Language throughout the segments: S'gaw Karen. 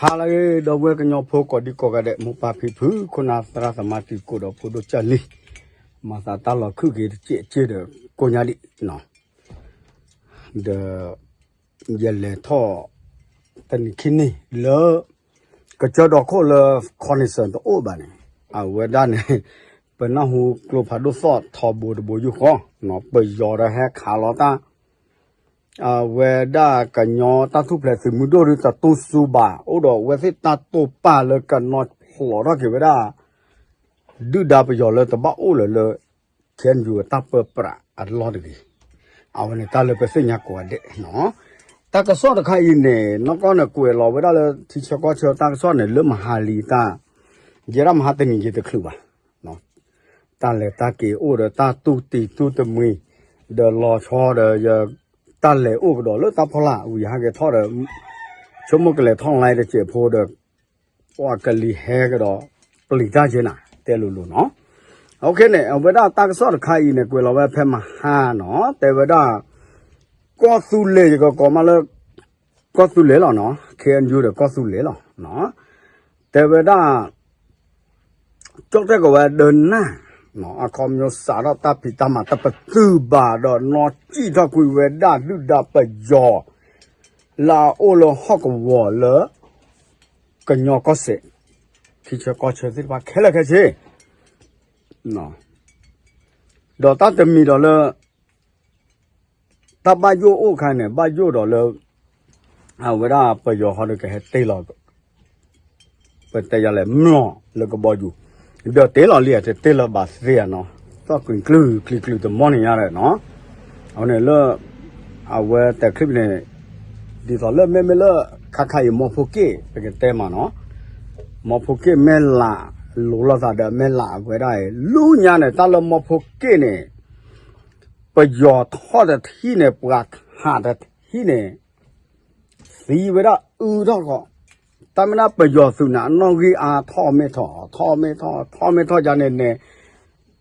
ဟါလၢအဂ့ၤ ဒီပုၢ်ဝဲၢ်ကညီဖိကိးဒံကိးဂၤဒဲး မိၢ်ပၢ်ဖံဖု ခိၣ်နၢ်သရၣ်သမါတံၤသကိးဒီးဖိဒိၣ်ကၢ်လံၤ, မၤသးတၢ်လီၤခုၣ်က့ၤတစဲးတစဲးဒီးကိးညါဒံးနီၤ, ဒီး ယလဲၤထီၣ် တနံၤခံနံၤလၢ ကစၢၢ်ဒီခိၣ်လၢ connection တအိၣ်ဘၣ်န့ၣ် အဝဲဒၣ်န့ၣ် ပနၢ်ဟူကျိဖးဒိၣ်သီၣ်ထီဘိတဘိယူၢ်ဃီ, ပယီၤဒီးဟဲခးလီၤတၢ် အဝဲဒၣ်ကညီတၢ်ထူၣ်ဖျဲးသုးမုၢ်ဒိၣ်ဒုးတတူၢ်စူၤဘၣ် အိၣ်ဒီးအဝဲသ့ၣ်တၢ်တိာ်ပာ်လၢကနီၣ်ဖျိးထီၣ်က့ၤဝဲဒၣ် ဒုၣ်ဒါပယီၤလၢတဘၣ်အိၣ်လၢၤလၢ ခ့ၣ်အဲၣ်ယူၣ် အတၢ်ပၢပြးအလီၢ်တဂ့ၤ, အဝဲန့ၣ်တၢ်လၢပသ့ၣ်ညါကိးဂၤဒဲးနီၤ, တၢ်ကစီၣ်တခါအံၤန့ၣ် နီၢ်ကီၢ်န့ၣ်ကွဲးလီၤဝဲဒၣ်လၢထံဆၢကီၢ်ဆၢတၢ်ကစီၣ်န့ၣ် လၢမဟါလံတၢ်, ယဲဒၣ်မဟါတနံၤယတချုးဘၣ် တၢ်လဲၤတၢ်က့ၤအိၣ်ဒီးတၢ်တူၢ်တံၤတူၢ်တမှံၤ, ဒီးလီၤဆီဒီးယ, တၢ်လဲၤအိၣ်ကဒီးလၢတၢ်ဖီလာ် ဝံၤယဟဲက့ၤထီၣ်ဒီး, ဆိကမိၣ်ကလဲၤထီၣ် online တစဲးဖိဒီး, ပှၤကလံၤဟဲကဒီး, ပျံၤတၢ်က့ၤနၤ တဲလိၤလိၤနီၤ, အန့ၣ် အဝဲဒၣ်တၢ်ကစီၣ်တခါအံၤန့ၣ် ကွဲးလီၤဝဲဖဲမဟါနီၤ တဲဝဲဒၣ်, ကီၢ်သူလ့ၤယကကိးမးလၢ ကီၢ်သူလ့ၤလီၤနီၤ ခ့ၣ်အဲၣ်ယူၣ် ဒီးကီၢ်သူလ့ၤလီၤ, တဲဝဲဒၣ် ကၠီၣ်တဲၣ်ကဝဲဒၢနၢ်, အခီပညီစးထီၣ်တၢ်ဖံးတၢ်မၤတပတုာ်ဘၣ်ဒီး နီၢ်စံၣ်ထီၣ်ကွံာ်ဝဲဒၣ်ဒုၣ်ဒါပယီၤ, လၢအအိၣ်လၢဟီၣ်ကဝီၤလၢ ကညီကီၢ်စဲၣ်, ထံဆၢကီၢ်ဆၢသ့ၣ်တဖၣ်ခဲလၢာ်ခဲဆ့, ဒီးတၢ်တမံၤဒီးလၢ တၢ်ဘၣ်ယိၣ်အိၣ်ခါန့ၣ် ဘၣ်ယိၣ်ဒီးလၢ အဝဲဒၣ်ပယီၤဟီဒီးကဟဲတ့ၢ်လီၤ, ပတဲယၤလဲၣ် မျိာ်လၢကဘီယူၤ, ဒီးတ့ၢ်လီၤလံ တ့ၢ်လီၤဘၣ်သ့ဧါနီၤ, သီၣ်ကွံာ်ကျုၤချံကျုၤတမီၢ်န့ၣ်ညါဒီးနီၤ, အဝဲန့ၣ်လၢ အဝဲတဲချံပန့ၣ် ဒ်သိးလၢမ့မ့ၢ်လၢ ခါခါအံၤမီၢ်ဖိက့ၣ် ပကတဲမးနီၤ, မီၢ်ဖိက့ၣ်မဲၢ်လး လိၤလိာ်သးဒီးမဲၢ်လးအဝဲဒၣ်အံၤ လူညါန့ၣ် တၢ်လၢမီၢ်ဖိက့ၣ်န့ၣ် ပယီၤထီၣ်တထံၣ်န့ၣ် ပှၤခးတထံၣ်န့ၣ် သံဝဲဒၣ်အုထီၣ်ကီး, တၢ်မ့ၢ်ဒၣ်ပယီၤသုးန့ၣ် အနီၣ်ဂံၢ်အါထီၣ်မ့ၢ်ထီၣ် ထီၣ်မ့ၢ်ထီၣ် ထီၣ်မ့ၢ်ထီၣ်ယါန့ၣ်န့ၣ်,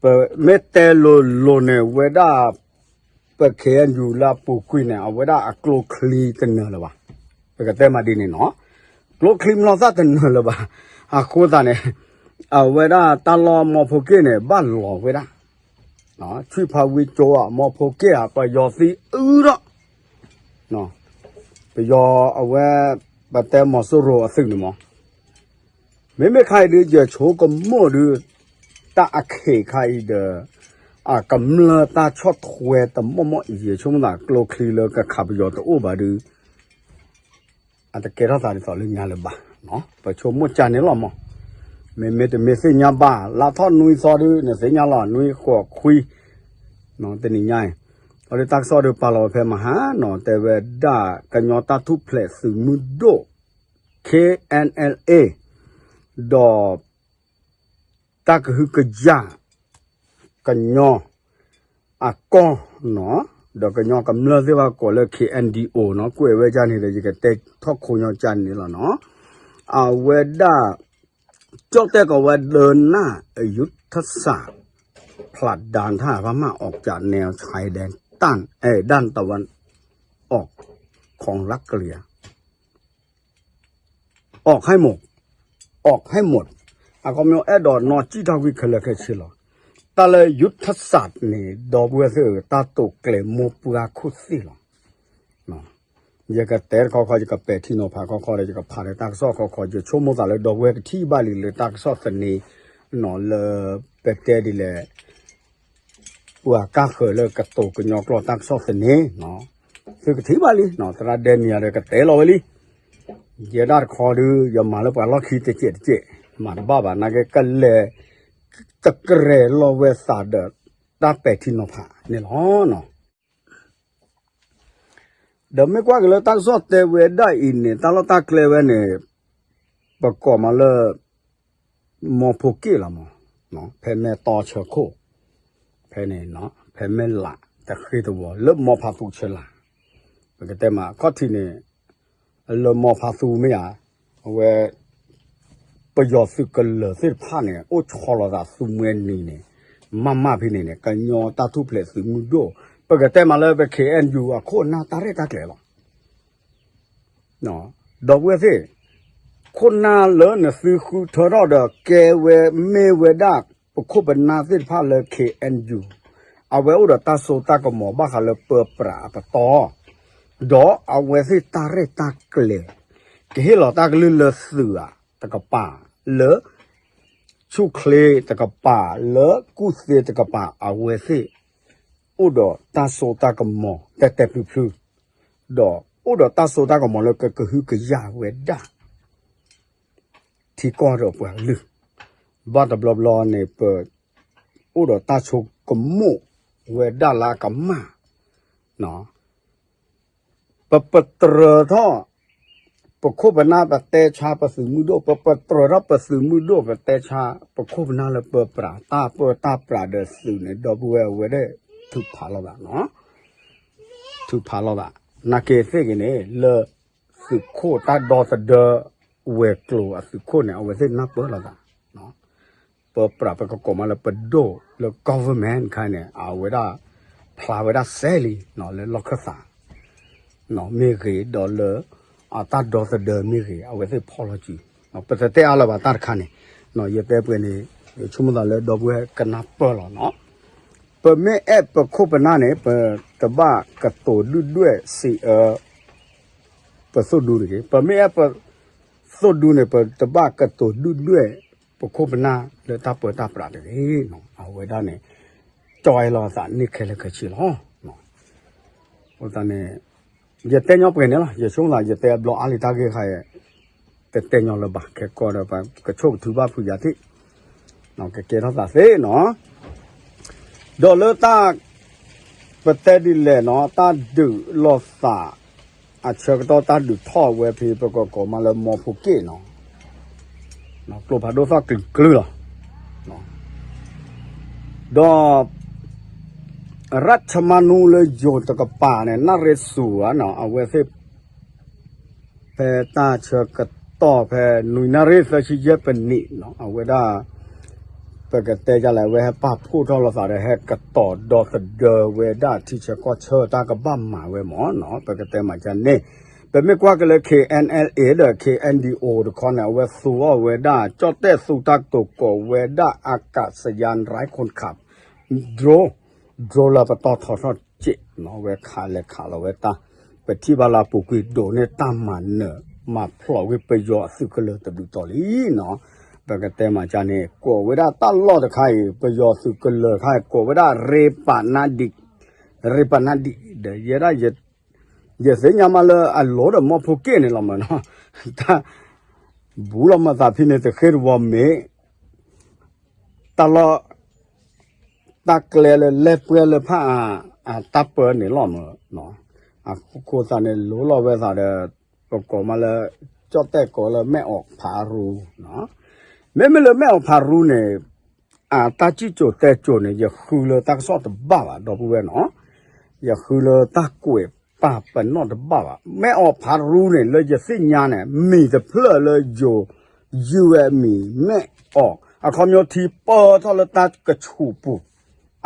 ပမ့ၢ်တဲလိၤလိၤန့ၣ် ဝဲဒၣ် ပ ခ့ၣ်အဲၣ်ယူၣ် လၢအပူၤကွံာ်န့ၣ် အဝဲဒၣ်အကျိချံတနၢၤလၢၤဘၣ်, ပကတဲမးဒ်န့ၣ်နီၤ, ကျိချံမျိာ်သၣ်တနၢၤလၢၤဘၣ်, အဃိသတးန့ၣ် အဝဲဒၣ်တၢ်လီၢ်မီၢ်ဖိက့ၣ်န့ၣ် ဘၣ်လီၤဝဲဒၣ် ဆံၣ်ဖးဝံကၠိဧါ မီၢ်ဖိက့ၣ်ဧါ ပယီၤသံအုထီၣ်, ပယီၤအဝဲ ပတဲမီၤစိရိၤအသုးန့ၣ်မး, မ့မ့ၢ်ခါအံၤဒုး ယဆိကမိၣ်ဒုး တၢ်အခံးခါအံၤဒီး အကမျၢၢ်တၢ်ဆီၣ်ထွဲတမီၢ်မီၢ်အံၤ ယဆိကမိၣ်သးကျိချံလၢကခးပယီၤတအိၣ်ဘၣ်ဒုး အတကဲထီၣ်သးဒ်သိးလၢညါလၢၤဘၣ်, ပဆိကမိၣ်ကၢ်န့ၣ်လီၤမး, မ့မ့ၢ်တမ့ၢ်သ့ၣ်ညါဘၣ် လါထီၣ်နွံသီဒုး နသ့ၣ်ညါလီၤ နွံဃိးခွံ, တနံၤညါအံၤ, အဒုးတၢ်ကစီၣ်ဒုးပာ်လီၤဝဲဖဲမဟါနီၤ တဲဝဲဒၣ် ကညီတၢ်ထူၣ်ဖျဲးသုးမုၢ်ဒိၣ် ခ့ၣ်အဲၣ်အဲၣ်လ်အ့ ဒီး တၢ်ကဟုကယာ် ကညီ အကီၢ်နီၤ, ဒီးကညီကမျၢၢ်သ့ၣ်တဖၣ်ကိးလၢ ခ့ၣ်အဲၣ်ဒံၣ်အိၣ်နီၤ ကွဲးဝဲဒ်န့ၣ်ဒီး ယကတဲထီၣ်ခိညါဒ်န့ၣ်လီၤနီၤ, အဝဲဒၣ် ကၠီၣ်တဲၣ်ကီးဝဲဒၢနၢ် အယုၢ်ထၢၣ်စး ဖျးဒၣ်ထၣ် พม่าออกจากแนวชายแดน ด้านตะวันออกของรัฐกะเหรี่ยง ออกให้หมด ออกให้หมด အခီပညီအဲၣ်ဒိးနီၢ်စံၣ်ထီၣ်ကွံာ်ခဲလၢာ်ခဲဆ့လီၤ, တၢ်လၢယုၢ်ထၢၣ်စးန့ၣ် ဒီပုၢ်ဝဲၢ်သ့ၣ်ဧၢ တၢ်တိာ်ကျဲၤမိၢ်ပှၢ်ခိၣ်သ့ၣ်လီၤ ယကတဲတခီခီ ယကပဲာ်ထံနီၤဖးခီခီဒီး ယကဖးဒီးတၢ်ကစီၣ်ခီခီ ယဆိကမိၣ်သးလၢဒီပုၢ်ဝဲၢ်ကထံၣ်ဘၣ်လံလၢတၢ်ကစီၣ်သန့နီၤ လၢပတဲဒ်လဲၣ် ပှၤကါဃၢၤလၢကတိၤကညီကျိာ်တၢ်ကစီၣ်သန့, သုကထံၣ်ဘၣ်လံ သရၣ်ဒဲမံၤယၤဒီးကတဲလီၤဝဲလံ, ယဲဒၣ်တခီဒုး ယမၤလၢပှၤလီၢ်ခံတစဲးတစဲး မၤတဘၣ်ဘၣ် နာ်က့ကလဲၤ တကြဲးလီၤဝဲသးဒီး တၢ်ပဲာ်ထံနီၤဖးန့ၣ်လီၤ. ဒီးမ့ၢ်ကွၢ်က့ၤလၢတၢ်ကစီၣ်တဲဝဲဒၣ်အံၤန့ၣ် တၢ်လီၢ်တၢ်ကျဲဝဲန့ၣ် ပကိးမးလၢ မီဖိက့ၣ်လီၤမး, ဖဲမဲၢ်တီဆၢခိၣ်, ဖဲန့ၣ် ဖဲမဲၢ်လးတဃ့တဝီၤ လၢမီဖးသူဆၢလၢ်, ပကတဲမး ခီၣ်ထံးန့ၣ် လၢမီဖးသူမ့ၢ်ဧါ, အဝဲ ပယီၤသုးကလၢၤသ့ၣ်တဖၣ်န့ၣ် အိၣ်ဆီလီၤသးသူမှဲနံၤန့ၣ်, မ့မ့ၢ်ဖဲန့ၣ်န့ၣ် ကညီတၢ်ထူၣ်ဖျဲးသုးမုၢ်ဒိၣ်, ပကတဲမးလၢပ ခ့ၣ်အဲၣ်ယူၣ် အခိၣ်အနၢ်တၢ်ရဲၣ်တၢ်ကျဲၤလီၤ. ဒီပုၢ်ဝဲၢ်သ့ၣ်, ခိၣ်နၢ်လၢနသုဃုထၢထီၣ်ဒီးကဲဝဲမ့ၢ်ဝဲဒၣ် ပခိၣ်ပနၢ်သ့ၣ်တဖၣ်လၢ K N U အဝဲအိၣ်ဒီးတၢ်စိတၢ်ကမီၤဘၣ်ဃးလၢပၢပြးအပတီၢ်, ဒီးအဝဲသ့ၣ်တၢ်ရဲၣ်တၢ်ကျဲၤ ကဟ့ၣ်လီၤတၢ်ကလုၢ်လၢသုးဧါတကပၤ, လၢ ဆူၣ်ချ့တကပၤ, လၢကူၣ်သ့တကပၤ, အဝဲသ့ၣ် အိၣ်ဒီးတၢ်စိတၢ်ကမီၤတဲာ်တဲာ်ဖျုးဖျုး, ဒီးအိၣ်ဒီးတၢ်စိတၢ်ကမီၤလၢကကဟုကယာ်ဝဲဒၣ် ထံကီၢ်ဒီးပှၤကလုာ်, ဘၣ်တဘျီဘျီန့ၣ် ပ အိၣ်ဒီးတၢ်ဆိကမိၣ်ဝဲဒၣ်လၢအကမၣ်, ပပတြၢၤထီၣ် ပခိၣ်ပနၢ်ပတဲဆါပသုးမုၢ်ဒိၣ်, ပပတြၢၤထီၣ်ပသုးမုၢ်ဒိၣ်ပတဲဆါ ပခိၣ်ပနၢ်လၢပၢပြး တၢ်ပၢတၢ်ပြးဒီးသုးန့ၣ် ဒီပုၢ်ဝဲၢ်အဝဲဒၣ်ထုးဖးလိာ်သးနီၤ, ထုးဖးလိာ်သး, နာ်က့သ့ၣ်ဂ့ၤန့ၣ် လၢ သုးခိၣ်တၢ်ဒီသဒၢ ဝဲၤကျိၤအသုးခိၣ်န့ၣ် အဝဲသ့ၣ်နၢ်ပၢၢ်လိာ်သး ပၢပြးပကကိးမးလၢပဒိၣ်လၢ government ခါန့ၣ် အဝဲဒၣ် ဖျါဝဲဒၣ်စဲလံ လၢလီၢ်ခၢၣ်သး မ့ၢ်ဂ့ၤ ဒီးလၢ အတၢ်ဒီသဒၢမ့ၢ်ဂ့ၤ အဝဲသ့ၣ်ဖီၣ်လီၤစုၤ, ပတတဲအါလၢၤဘၣ်တၢ်တခါန့ၣ်, ယတဲပှဲၤန့ၣ် ယဆိကမိၣ်သးလၢဒီပုၢ်ဝဲၢ်ကနၢ်ပၢၢ်လီၤနီၤ, ပမ့ၢ်အဲၣ်ပခိၣ်ပနၢ်န့ၣ် ပတဘၣ်ကတိၤဒုၣ်ဒွဲၣ်စံးအၢ ပသိၣ်ဒူတဂ့ၤ, ပမ့ၢ်အဲၣ်ပသိၣ်ဒူန့ၣ် ပတဘၣ်ကတိၤဒုၣ်ဒွဲၣ် ပခိၣ်ပနၢ်လၢတၢ်ပၢတၢ်ပြးတဂ့ၤ, အဝဲဒၣ်န့ၣ် ကၠီအဲၣ်လိာ်သးန့ၢ်ခဲလၢာ်ခဲဆ့လီၤ. အဃိသတးန့ၣ် ယတဲညီပှဲၤန့ၣ်လီၤ, ယဆိကမိၣ်သး ယတဲအဘျီအါလံတၢ်ဂ့ၢ်ခါအံၤ, တတဲညီလၢၤဘၣ် ခဲကီဒီး ကဆိၣ်ကထုးဘၣ်ဖုးယၤသ့ၣ်, ကကဲထီၣ်သးသ့နီၤ, ဒီးလၢတၢ် ပတဲဒ်လဲၣ်နီၤ တၢ်ဒုးလိာ်သး အဆၢကတီၢ်တၢ်ဒုးထီၣ်ဝဲဖဲ ပကကိးမးလၢမီဖိက့ၣ်နီၤ, ကျိဖးဒိၣ်သီၣ်ကလုာ်ကလုာ်လီၤ, ဒီး ရၢၣ်ချမါနူလၢယိၤတကပၤန့ၣ် နၣ်ရ့စူၤဧါနီၤ အဝဲသ့ၣ် ဖဲတၢ်ဆၢကတီၢ်ဖဲ နွံနၣ်ရံၣ်သၢဆံယဲၢ်ပနံးနီၤ အဝဲဒၣ် ပကတဲဒ်လဲၣ် အဝဲဟဲပာ်ဖှိၣ်ထီၣ်လိာ်သးဒီး ဟဲကတိၤဒီသဒၢဝဲဒၣ်ထံဆၢကီၢ်ဆၢတၢ်ကဘၣ်မၤဝဲမၢ်နီၤ ပကတဲမးကန့ၣ်, ပမ့ၢ်ကွၢ်က့ၤလၢ K N L A ဒီး K N D O တခီန့ၣ် အဝဲသူအီၤဝဲဒၣ် ကၠီၣ်တဲၣ်သူတၢ်ကတိၤကိးဝဲဒၣ် အကးစယါ ไร้คนขับ drone drone လၢပတီၢ်ထီထီၣ်စဲးနီၤ အဝဲခးလဲၤခးလီၤဝဲတၢ်, ပထံၣ်ဘၣ်လၢအပူၤကွံာ်ဒိးန့ၢ်တၢ်မၤနၢၤ မၤဖျိးဝဲပယီၤအသုးကလၢၤတဘျုးတီၤလံနီၤ, ပကတဲမးကန့ၣ် ကိးဝဲဒၣ်တၢ်လီၢ်တခါအံၤ ပယီၤသုးကလၢၤတခါအံၤ ကိးဝဲဒၣ် ရ့ပာ်နါဒံး, ရ့ပာ်နါဒံး ဒီးယဲဒၣ် ယသ့ၣ်ညါမးလၢအလိၤဒီးမီဖိက့ၣ်န့ၣ်လီၤမၢ်နီၤ, တၢ် ဘူးလီၤမၤသးဖဲန့ၣ် တဃ့တဝီမ့ၢ် တၢ်လီၢ် တၢ်ကျဲလၢလဲၢ်ပှဲၤလၢဖးအတၢ်ပၢန့ၣ်လီၤမၢ်, အဃိသတးန့ၣ် လိၤလီၤဝဲသးဒီး ပကိးမးလၢ ကၠီၣ်တဲၣ်ကိးလၢမဲၣ်အီၣ်ဖးရူ, မ့မ့ၢ်လၢမဲၣ်အီၣ်ဖးရူန့ၣ် အတၢ်စံၣ်စိၤတဲစိၤန့ၣ် ယဃုလၢတၢ်ကစီၣ်တဘၣ်ဘၣ် ဒီပုၢ်ဝဲၢ်နီၤ, ယဃုလၢတၢ်ကွဲးပာ်ပနီၣ်တဘၣ်ဘၣ်. မဲၣ်အီၣ်ဖးရူန့ၣ် လၢယသ့ၣ်ညါန့ၣ် မံၤတဖျၢၣ်လၢယိၤ ယုၢ်ဝဲအမံၤ မဲၣ်အီၣ် အခီပညီထံပၢထီၣ်လၢတၢ်ကဆူးပူၤ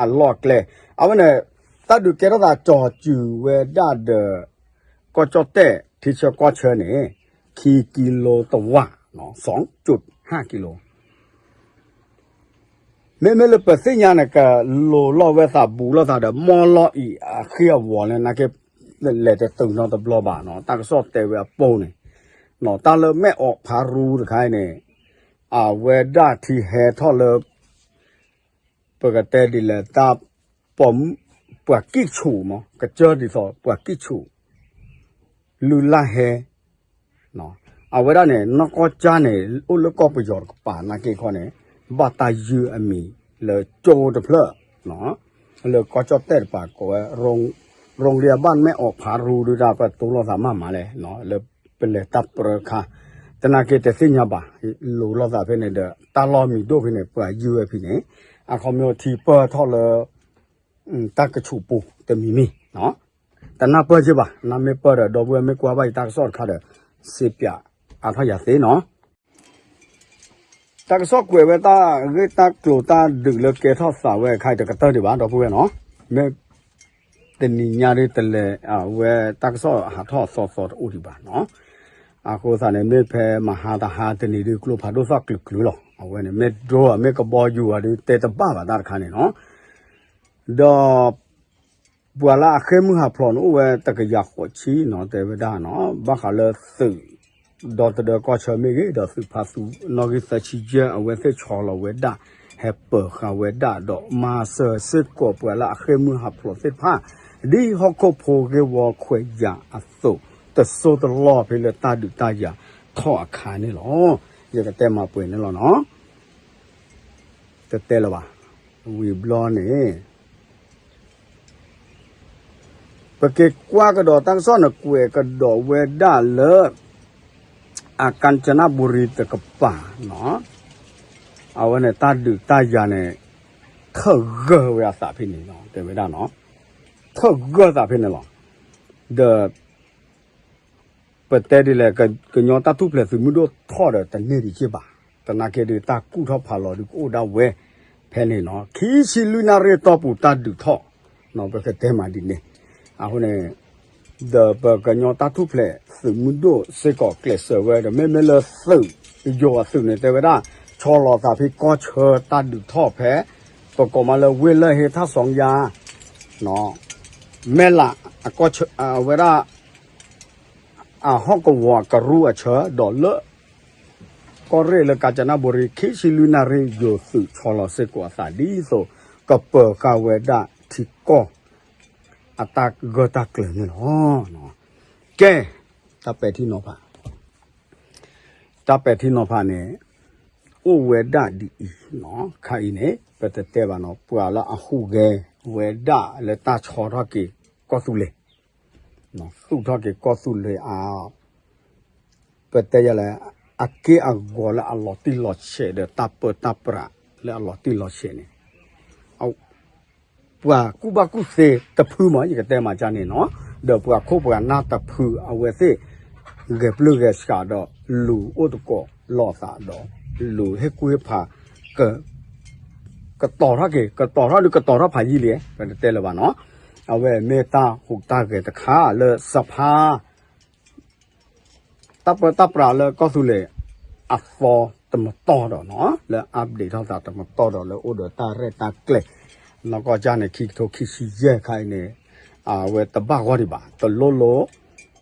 အလီၢ်အကျဲ, အဝဲန့ၣ် တၢ်ဒုးကဲထီၣ်သးကၠီၤစူၤဝဲဒၣ်ဒီး ကီၢ်ကၠီၣ်တဲၣ် ထံဆၢကီၢ်ဆၢန့ၣ် ခံကံလိတဝၢ်, စီၤကၠိၣ်ဟၣ်ကံလိ မ့မ့ၢ်လၢပသ့ၣ်ညါန့ၣ် ကလိၤလီၤဝဲသးဘူးလိာ်သးဒီး မီၢ်လီၤအံၤအဃံအဝီၤလၢနာ်က့ လဲၤတတုၤနီတဘျီဘၣ်နီၤ, တၢ်ကစီၣ်တဲဝဲအပိၢ်န့ၣ်, တၢ်လၢမဲၣ်အီၣ်ဖးရူတခါအံၤန့ၣ် အဝဲဒၣ်ထံဟဲထီၣ်လၢ ပကတဲဒ်လဲၣ် တၢ်ပိာ်မုၣ် ပှၤကံၣ်ဆူၣ်မး ကစၢၢ်ဒ်သိးပှၤကံၣ်ဆူၣ် လုၢ်လၢ်ဟဲ အဝဲဒၣ်န့ၣ် နီၢ်ကီၢ်ကၠၢ်န့ၣ် အိၣ်လၢကီၢ်ပယီၤတကပၤနာ်က့ခီန့ၣ် ဘၣ်တၢ်ယုၢ်အမံၤလၢကၠိတဖျၢၣ် လၢကီၢ်ကၠီၣ်တဲၣ်တကပၤကိးဝဲ ရိၣ်လံအဘၣ်မဲၣ်အီၣ်ဖးရူဒုးတၢ်ပတိလိာ်သးမးမးလဲၣ် လၢပလဲၤတၢ်ပြၢခါ တနာ်က့တသ့ၣ်ညါဘၣ် လိၤလိာ်သးဖဲန့ၣ်ဒီး တၢ်လီၢ်မံၤဒိၣ်ဖဲန့ၣ် ပှၤယုၢ်ဝဲဖဲန့ၣ် အခီပညီထံပၢၢ်ထီၣ်လၢ တၢ်ကဆူးပူၤတမံၤမံၤ တနၢ်ပၢၢ်က့ဘၣ် နမ့ၢ်ပၢၢ်ဒီး ဒီပုၢ်ဝဲၢ်မ့ၢ်ကွၢ်ဘၣ်ယတၢ်ကစီၣ်တခါဒီး စ့ပၠးအါထီၣ်ယၤသ့နီၤ တၢ်ကစီၣ်ကွဲးဝဲတၢ်ဂ့ၢ်တၢ်ကျိၤတၢ်ဒုးလၢကဲထီၣ်သးဝဲအခါအံၤတကတၢၢ်ဒံးဘၣ် ဒီပုၢ်ဝဲၢ်နီၤ မ့ၢ်တနံၤညါဒ်တလဲၤ အဝဲတၢ်ကစီၣ်ဟးထီၣ်သီသီတအိၣ်ဒံးဘၣ်နီၤ အဃိသတးန့ၣ် မ့ၢ်ဖဲမဟါတဟါတနံၤဒုး ကျိဖးဒိၣ်သီၣ်ကျုၤကျုၤလီၤ. အဝဲန့ၣ် မ့ၢ်ဒိၣ်မ့ၢ်ကဘီယူၤအီၤဒုး တဲတဘၣ်ဘၣ်တၢ်တခါန့ၣ်နီၤ. ဒီး ပှၤလၢအဃ့ၢ်မုၢ်ဟးဖျိးန့ၣ် အိၣ်ဝဲတကယၤဃိးဆံနီၤ တဲဝဲဒၣ်နီၤ. ဘၣ်ဃးလၢသုး ဒီသဒၢကီၢ်ဆၢမ့ၢ်ဂ့ၤ ဒီးသုးဖါသူနီၣ်ဂံၢ်သၢဆံယဲၢ် အဝဲသ့ၣ်ဆီလီၤဝဲဒၣ် ဟဲပၢၤဃာ်ဝဲဒၣ် ဒီးမၤစၢၤစ့ၢ်ကီးပှၤလၢအဃ့ၢ်မုၢ်ဟးဖျိးသ့ၣ်တဖၣ် ဒ်ဟီၣ်ခိၣ်ဖိဂ့ၢ်ဝီခွဲးယာ်အသိး တစိၢ်တလီၢ်ဖဲလၢတၢ်ဒုးတၢ်ယၤထီၣ်အခါန့ၣ်လီၤ. ယကတဲမၤပှဲၤန့ၣ်လီၤနီၤ. တတဲလၢၤဘၣ်. ဝံၤဘျီန့ၣ် ပက့ၤကွၢ်ကဒီးတၢ်ကစီၣ်န့ၣ် ကွဲးကဒီးဝဲဒၣ်လၢ အကၣ်စနဘူရံတကပၤနီၤ, အဝဲန့ၣ်တၢ်ဒုးတၢ်ယၤန့ၣ် ထၢၣ်ဂၢၢ်ဝဲအသးဖဲန့ၣ်နီၤ, တဲဝဲဒၣ်နီၤ, ထၢၣ်ဂၢၢ်သးဖဲန့ၣ်လီၤ. ဒီး ပတဲဒ်လဲၣ် ကညီတၢ်ထူၣ်ဖျဲးသုးမုၢ်ဒိၣ်ထီၣ်ဒီးတန့ၢ်ဒံးက့ၢ်ဘၣ်, သနာ်က့ဒီးတၢ်ကူၣ်ထီၣ်ဖးလီၤဒုးကအိၣ်ဒၣ်ဝဲ ဖဲန့ၣ်နီၤ, ခံဆံလွံၢ်နၣ်ရံၣ်တီၢ်ပူၤတၢ်ဒုးထီၣ်နီၤ, ပကတဲမးဒ်န့ၣ်, အဃိန့ၣ် ဒီးပကညီတၢ်ထူၣ်ဖျဲးသုးမုၢ်ဒိၣ်စ့ၢ်ကီးကျဲးစၢးဝဲဒီး မ့မ့ၢ်လၢသုး ယိၤအသုးန့ၣ် တဲဝဲဒၣ် ဆီလီၤသးဖဲကီၢ်ဆၢတၢ်ဒုးထီၣ်ဖဲ ပကိးမးလၢဝ့ၢ်လၢၢ်ဟ့ထၣ်စီၤယါ မဲၢ်လး အကီၢ်ဆၢ အဝဲဒၣ် အဟီၣ်ကဝီၤကရူၢ်အဆၢ ဒီးလၢ ကီၢ်ရ့ၣ်လၢကၣ်စနဘူရံ ခံဆံလွံၢ်နၣ်ရံၣ် ယိၤသုးဆီလီၤစ့ၢ်ကီးအသးဒ်သိး ကပၢၤဃာ်ဝဲဒၣ်ထံကီၢ် အတၢ်ဂၢၢ်တၢ်ကျၢၤန့ၣ်လီၤ. ကဲ, တၢ်ပဲာ်ထံနီၤဖး တၢ်ပဲာ်ထံနီၤဖးန့ၣ် အိၣ်ဝဲဒၣ်ဒ်အံၤနီၤ, ခါအံၤန့ၣ် ပတတဲဘၣ်နီၤ, ပှၤလၢအဟူးဂဲၤဝဲဒၣ်လၢတၢ်ဆီထီၣ်က့ၤကီၢ်သူလ့ၤ, သူၣ်ထီၣ်က့ၤကီၢ်သူလ့ၤအါ ပတဲယလဲၣ်, အက့ၢ်အဂီၤလၢအလီၤတံၢ်လီၤဆဲးဒီးတၢ်ပၢတၢ်ပြးလၢအလီၤတံၢ်လီၤဆဲးန့ၣ် ပှၤကူၣ်ဘၣ်ကူၣ်သ့တဖုမး ယကတဲမၤကၢ်န့ၣ်နီၤ, ဒီးပှၤခိၣ်ပှၤနၢ်တဖု အဝဲသ့ၣ် ဂဲၤပျုၢ်ဂဲၤဆှးဒီး လူၤအိၣ်သကိးလိာ်သးဒီး လူၤဟ့ၣ်ကူၣ်ဟ့ၣ်ဖး ကတီၤထီၣ်က့ၤ ကတီၤထီၣ်ဒုးကတီၤထီၣ်ဖးယံာ်လံ, ပတတဲလၢၤဘၣ်နီၤ, အဝဲမ့ၢ်တၢ်ဟူးတၢ်ဂဲၤတခါလၢစဖါ တၢ်ပၢတၢ်ပြးလၢကီၢ်သူလ့ၤအသီတမတီၢ်ဒီးနီၤ, လၢ update ထီၣ်သးတမတီၢ်ဒီးလၢအိၣ်ဒီးတၢ်ရဲၣ်တၢ်ကျဲၤ, နီၢ်ကီၢ်ကၢ်န့ၣ် ခံကထိခံဆံယဲၢ်ခါအံၤန့ၣ် အဝဲတဘၣ်ဂီၢ်ဒံးဘၣ်, တလိၣ်လိၣ်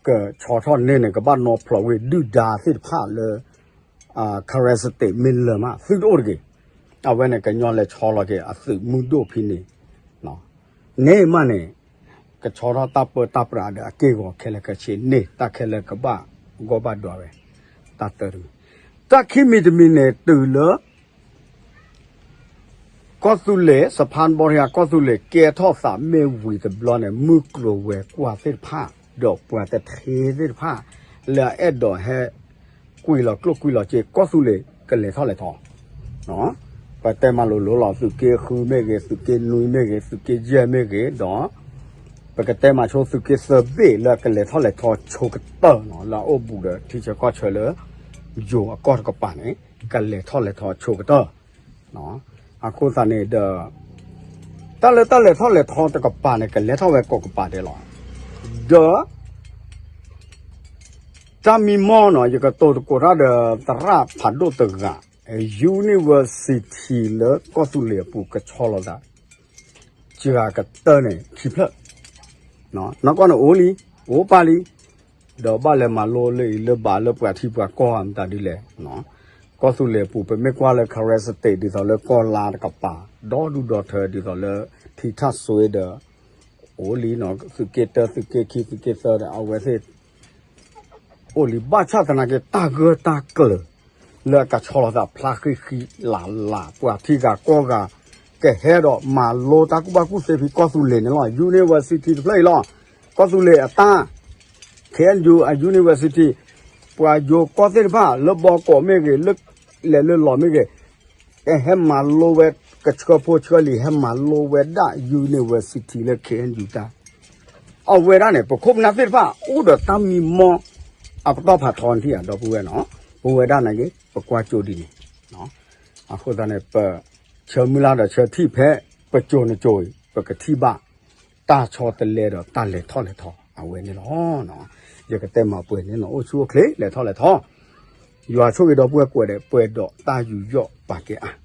ကဆီထီၣ်န့ၢ်န့ၣ် ကဘၣ်နီၤဖျိးဝံၤဒုၣ်ဒါသ့ၣ်တဖၣ်လၢ Karen State မ့ၢ်လၢၤမး သုတအိၣ်တဂ့ၤ, အဝဲန့ၣ်ကညီလဲၤဆီလီၤက့ၤအသုးမုၢ်ဒိၣ်ဖဲန့ၣ် န့ၣ်မးန့ၣ် ကဆီထီၣ်တၢ်ပၢတၢ်ပြးဒီးအက့ၢ်အဂီၤခဲလၢာ်ခဲဆ့န့ၣ် တၢ်ခဲလၢာ်ကဘၣ်ဂီၢ်ဘၣ်ဒွးဝဲ, တၢ်တၢတမံၤ, တၢ်ခံမံၤတမံၤန့ၣ် တုၤလၢ ကီၢ်သူလ့ၤ စဖါဘီထံဂၤ ကီၢ်သူလ့ၤကဲထီၣ်သးမ့ၢ်ဝံၤတဘျီန့ၣ် မုၢ်ကျိၤဝဲၤကွာ်သ့ၣ်တဖၣ် ဒီးပှၤတထ့သ့ၣ်တဖၣ် လၢအအဲၣ်ဒိးဟဲ ကွံာ်လီၤကျိၣ်ကွံာ်လီၤစ့ ကီၢ်သူလ့ၤကလဲၤထီၣ်လဲၤထီ ပတဲမၤလိၤလိၤလီၤ သုးက့ဃုမ့ၢ်ဂ့ၤ သုးက့နွံမ့ၢ်ဂ့ၤ သုးက့ယဲၢ်မ့ၢ်ဂ့ၤဒီး ပကတဲမၤဆိသုးက့သၢဘ့ၣ်လၢကလဲၤထီၣ်လဲၤထီဆိကတၢၢ်နီၤ လၢအအိၣ်ဘူးဒီးထံဆၢကီၢ်ဆၢလၢ ယိၤအကီၢ်တကပၤန့ၣ် ကလဲၤထီၣ်လဲၤထီဆိကတၢၢ် အဃိသတးန့ၣ်ဒီး တၢ်လၢတၢ်လဲၤထီၣ်လဲၤထီတကပၤန့ၣ် ကလဲၤထီၣ်ဝဲကိးကပၤဒဲးလီၤ. ဒီး တၢ်မံမီၢ်နီၤ ယကတိၤသကိးတၢ်ဒီးသရၣ်ဖးဒိၣ်တဂၤ University လၢကီၢ်သူလ့ၤအပူၤကဆီလီၤသး စှၤကတၢၢ်န့ၣ် ခံဖျၢၣ် နီၢ်ကီၢ်န့ၣ်အိၣ်လံ အိၣ်ပာ်လံ ဒီးဘၣ်လဲၤမၤလိလၢအံၤလၢဘၣ်လၢပှၤထံပှၤကီၢ်မတၤဒ်လဲၣ် ကီၢ်သူလ့ၤအပူၤ ပမ့ၢ်ကွၢ်လၢ Karen State ဒ်သိးလၢကီၢ်လါတကပၤ ဒီဒူၣ်ဒီထၢ ဒ်သိးလၢထံထၣ်စွ့ဒီး အိၣ်လံနီၤ သုးက့တၢ သုးက့ခံ သုးက့သၢဒီး အဝဲသ့ၣ် အိၣ်လံ ဘၣ်ဆၣ်သနာ်က့ တၢ်ဂၢၢ်တၢ်ကျၢၤ လၢအကဆီလီၤသးဖျါဃံဃံလၤလၤ ပှၤထံဂၤကီၢ်ဂၤ ကဟဲဒီးမၤလိတၢ်ကူၣ်ဘၣ်ကူၣ်သ့ဖဲကီၢ်သူလ့ၤန့ၣ်လီၤ University တဖျၢၣ်အံၤလီၤ ကီၢ်သူလ့ၤအတၢ် ခ့ၣ်အဲၣ်ယူၣ် အ University ပှၤယိၤကီၢ်သ့ၣ်တဖၣ် လၢဘီကိးမ့ၢ်ဂ့ၤ လၢလဲၤလၢလီၤမ့ၢ်ဂ့ၤ ကဟဲမၤလိဝဲ ကဆှၢဖိဆှၢလံၤ ဟဲမၤလိဝဲဒၣ် University လၢ ခ့ၣ်အဲၣ်ယူၣ် တၢ် အဝဲဒၣ်န့ၣ် ပခိၣ်ပနၢ်သ့ၣ်တဖၣ် အိၣ်ဒီးတၢ်မံမီၢ် အပတီၢ်ဖးထီန့ၣ်ဧါ ဒီပုၢ်ဝဲၢ်နီၤ ပဝဲဒၣ်နာ်က့ ပကွၢ်ကၠိဒ်န့ၣ် အဃိသတးန့ၣ် ပဆၢမုၢ်လၢ်ဒီးဆၢထံၣ်ဖဲ ပကၠိနကၠိအံၤ ပကထံၣ်ဘၣ် တၢ်ဆီတလဲဒီးတၢ်လဲၤထီၣ်လဲၤထီ အဝဲန့ၣ်လီၤ. ယကတဲမၤပှဲၤန့ၣ်လီၤ. အိၣ်ဆူၣ်အိၣ်ချ့ လဲၤထီၣ်လဲၤထီ, ယွၤဆိၣ်ဂ့ၤဒီပုၢ်ဝဲၢ်ကိးဂၤဒဲး ပှဲၤဒီးတၢ်ယူးယီၣ်ပာ်ကဲအါ.